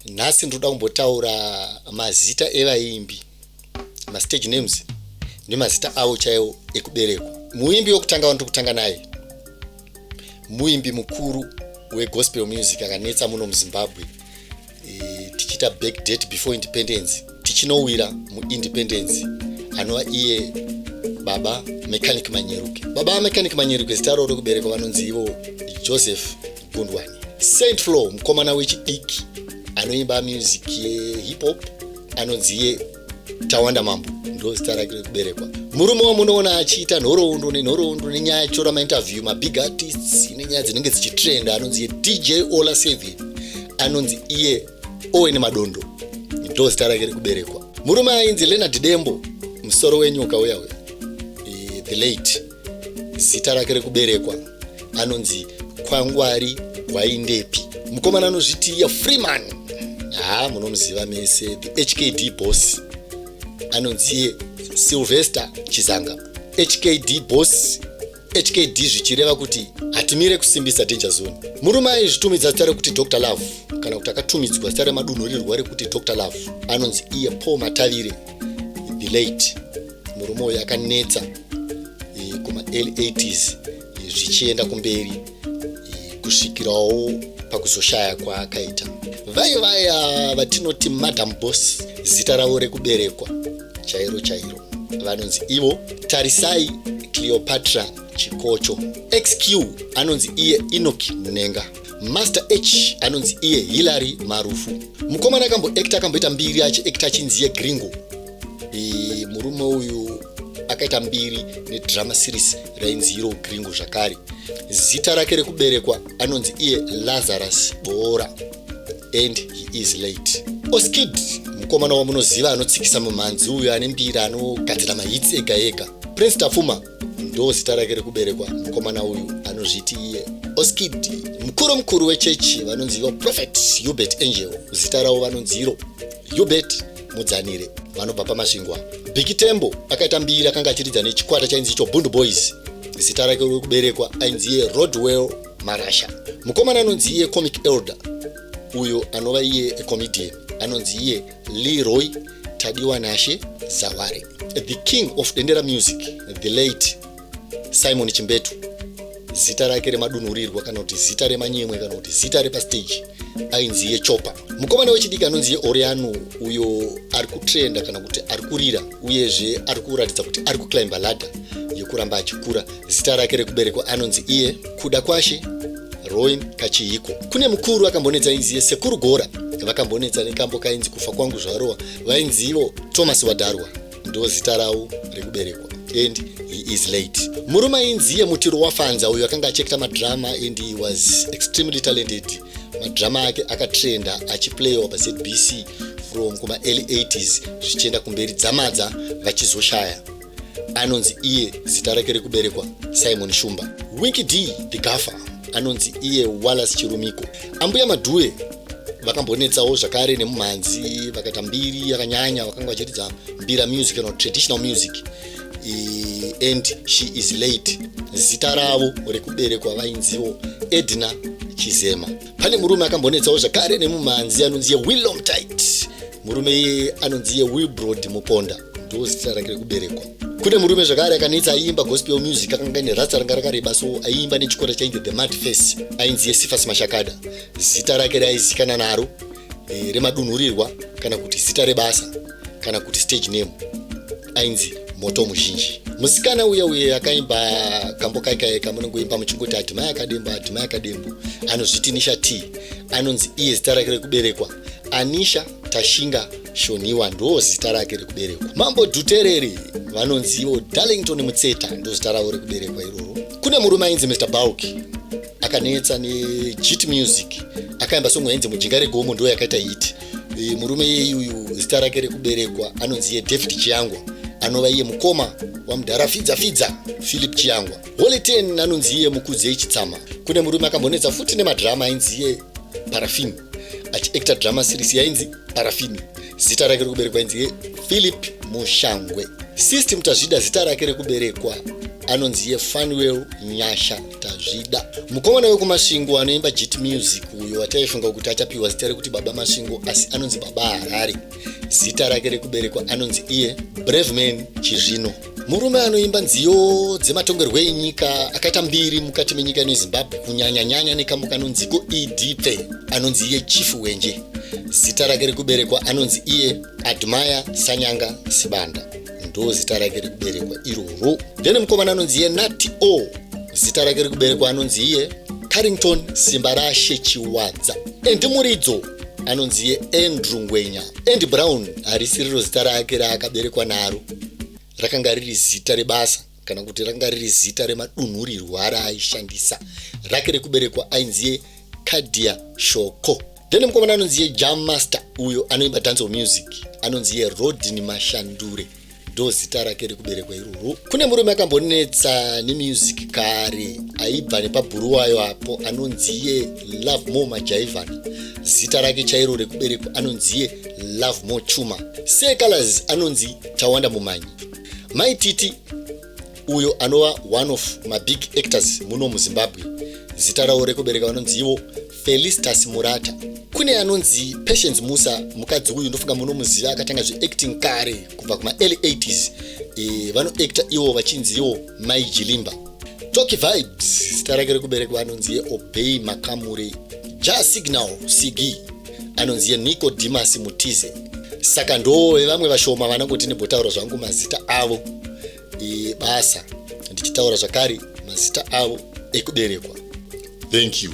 Nhasi ndinoda kumbotaura mazita evaimbi, mastage names nemazita avo chaiwo ekuberekwa. Muimbi wekutanga wandiri kutanga naye muimbi mukuru wegospel music akanetsa muno muZimbabwe, tichiita back date before independence, tichinowira muindependence, anova iye Baba Mechanic Manyeruke. Baba Mechanic Manyeruke, zita ravo rekuberekwa vanonzi ivo Joseph Gundwani. Saint Flow, mukomana wechidiki anoimba music yehip hop, anonzi iye Tawanda Mambo, ndo zita rake rekuberekwa. Murume wamunoona achiita nhoroondo nenhoroondo nenyaya, achitora mainterview mabig artists nenyaya dzinenge dzichitrenda, anonzi iye DJ Ola 7, anonzi iye Owen Madondo, ndo zita rake rekuberekwa. Murume ainzi Leonard Dembo, musoro wenyoka uya uya, the late, zita rake rekuberekwa anonzi Kwangwari Gwaindepi. Mukomana anozviti iye Freeman, ha, munomuziva mese, the HKD Boss, anonzi iye Sylvester Chizanga. HKD Boss, HKD zvichireva kuti hatimire kusimbisa danger zone. Murume aizvitumidza zita rekuti Dr Love, kana kuti akatumidzwa zita remadunhurirwa rekuti Dr Love, anonzi iye Paul Matavire, the late. Murume uyu akanetsa kuma-early 80s zvichienda kumberi, kusvikirawo pakuzoshaya kwaakaita. Vai vaya vatinoti Madam Boss, zita ravo rekuberekwa chairo chairo vanonzi ivo Tarisai Cleopatra Chikocho. XQ anonzi iye Enoch Munenga. Master H anonzi iye Hillary Marufu. Mukomana akamboacta, akamboita mbiri achiacta achinzi iye Gringo. Murume uyu akaita mbiri nedrama series rainzi iro Gringo zvakare. Zita rake rekuberekwa anonzi iye Lazarus Boora, and he is late. Oskid, mukomana wamunoziva anotsikisa mumhanzi uyo, ane mbiri, anogadzira mahits ega ega. Prince Tafuma ndo zita rake rekuberekwa. Mukomana uyu anozviti iye Oskid. Mukuru mukuru wechechi vanonzi ivo Prophet Hubert Angel, zita ravo vanonzi iro Hubert Mudzanire, vanobva paMasvingwa. Biki Tembo akaita mbiri, akanga achiridza nechikwata chainzi icho Bhundu Boys. Zita rake rekuberekwa ainzi iye Rodwell Marasha. Mukomana anonzi iye Comic Elder, uyo anova iye ecomedian, anonzi iye Leroy Tadiwa Nashe Zaware. The king of dendera music, the late Simon Chimbetu, zita rake remadunhurirwa kana kuti zita remanyemwe kana kuti zita repastage ainzi iye Chopa. Mukomana wechidiki anonzi iye Oriano, uyo ari kutrenda kana kuti ari kurira, uyezve ari kuratidza kuti ari kuclimba ladder yekuramba achikura, zita rake rekuberekwa anonzi iye Kuda Kwashe Roin Kachihiko. Kune mukuru akambonetsa ainzi iye Sekuru Gora, vakambonetsa nekambo kainzi "Kufa Kwangu Zvarowa", vainzi ivo Thomas Wadarwa, ndo zita ravo rekuberekwa, and he is late. Murume ainzi iye Mutiro Wafanza, uyo akanga achiacta madrama and he was extremely talented. Madrama ake akatrenda achiplayiwa paZBC from kuma-early 80s zvichienda kumberi, dzamadza vachizoshaya, anonzi iye zita rake rekuberekwa Simon Shumba. Winky D the Gaffer anonzi iye Wallace Chirumiko. Ambuya Madhuve vakambonetsawo zvakare nemumhanzi, vakaita mbiri yakanyanya, vakanga vachiridza mbira music kana traditional music, and she is late. Zita ravo rekuberekwa vainziwo Edna Chizema. Pane murume akambonetsawo zvakare nemumhanzi anonzi Willom Tight. Murume iye anonzi iye Wilbrod Muponda, ndo zita rake rekuberekwa. Kune murume zvakare akanetsa aiimba gospel music, akanga ine rasta ranga rakareba, so aiimba nechikwata chainzi The Mad Face, ainzi yeSifas Mashakada. Zita rake raizikanwa naro remadunhurirwa kana kuti zita rebasa kana kuti stage name ainzi Moto Muzhinji. Musikana uya uye akaimba kambo kaikaeka munongoimba muchingoti "Adhimai Akadembo, Adhimai Akadembo", anozviti Nisha T, anonzi iye zita rake rekuberekwa Anisha Tashinga Shoniwa, ndo zita rake rekuberekwa. Mambo Dhuterere vanonzi ivo Darlington Mutseta, ndo zita ravo rekuberekwa iroro. Kune murume ainzi Mr Bulk, akanetsa nejit music, akaimba song yainzi "Mujinga Regomo", ndo yakaita hit. Murume iyeyuyu zita rake rekuberekwa anonzi iye David Chiyangwa, anova iye mukoma wamudhara Fidza Fidza Philip Chiyangwa. Holy Ten anonzi iye Mukudzei Chitsama. Kune murume akambonetsa futi nemadhirama ainzi iye Parafini, achiacta drama series yainzi Parafini. Zita rake rekuberekwa ainzi iye Philip Mushangwe. System Tazvida, zita rake rekuberekwa Anonzi iye Fanuel Nyasha Tazvida. Mukomana wekuMasvingo anoimba Jit Music uyo wataifunga kuti achapiwa zita rekuti Baba Masvingo, asi anonzi Baba Harare. Zita rake rekuberekwa anonzi iye Braveman Chizvino. Murume anoimba nziyo dzematongerwo enyika akaita mbiri mukati menyika ino yeZimbabwe, kunyanyanyanya nekambo kanonziko ED Pfe, anonzi iye Chief Wenje. Zita rake rekuberekwa anonzi iye Admire Sanyanga Sibanda, ndo zita rake rekuberekwa iroro. Then mukomana anonzi iye Nati O, zita rake rekuberekwa anonzi iye Carrington Simbarashe Chiwadza. Andy Muridzo anonzi iye Andrew Ngwenya. Andy Brown harisiriro zita rake raakaberekwa naro, rakanga riri zita rebasa kana kuti rakanga riri zita remadunhurirwa raaishandisa. Rake rekuberekwa ainzi Kadia Shoko. Then mukomana anonzi iye Jam Master uyo anoimba dancehall music anonzi iye Rodney Mashandure, ndo zita rake rekuberekwa iroro. Kune murume akambonetsa nemusic kare aibva nepaBhuruwayo apo, anonzi iye Lovemore Majaivana. Zita rake chairo rekuberekwa anonzi iye Lovemore Chuma. Seh Calaz anonzi Tawanda Mumanyi. Mai Titi uyo anova one of mabig actors muno muZimbabwe, zita ravo rekubereka vanonzi ivo Felistas Murata. Kune anonzi Patience Musa, mukadzi uyu ndofunga munomuziva, akatanga zveacting kare kubva kuma-early 80s. Vanoacta ivo vachinzi ivo Mai Jilimba. Tocky Vibes, zita rake rekuberekwa anonzi iye Obey Makamure. Jah Signal Sigi anonzi iye Nico Dimas Mutize. Saka ndo vevamwe vashoma vanangoti ndimbotaura zvangu mazita avo ebasa, ndichitaura zvakare mazita avo ekuberekwa. Thank you.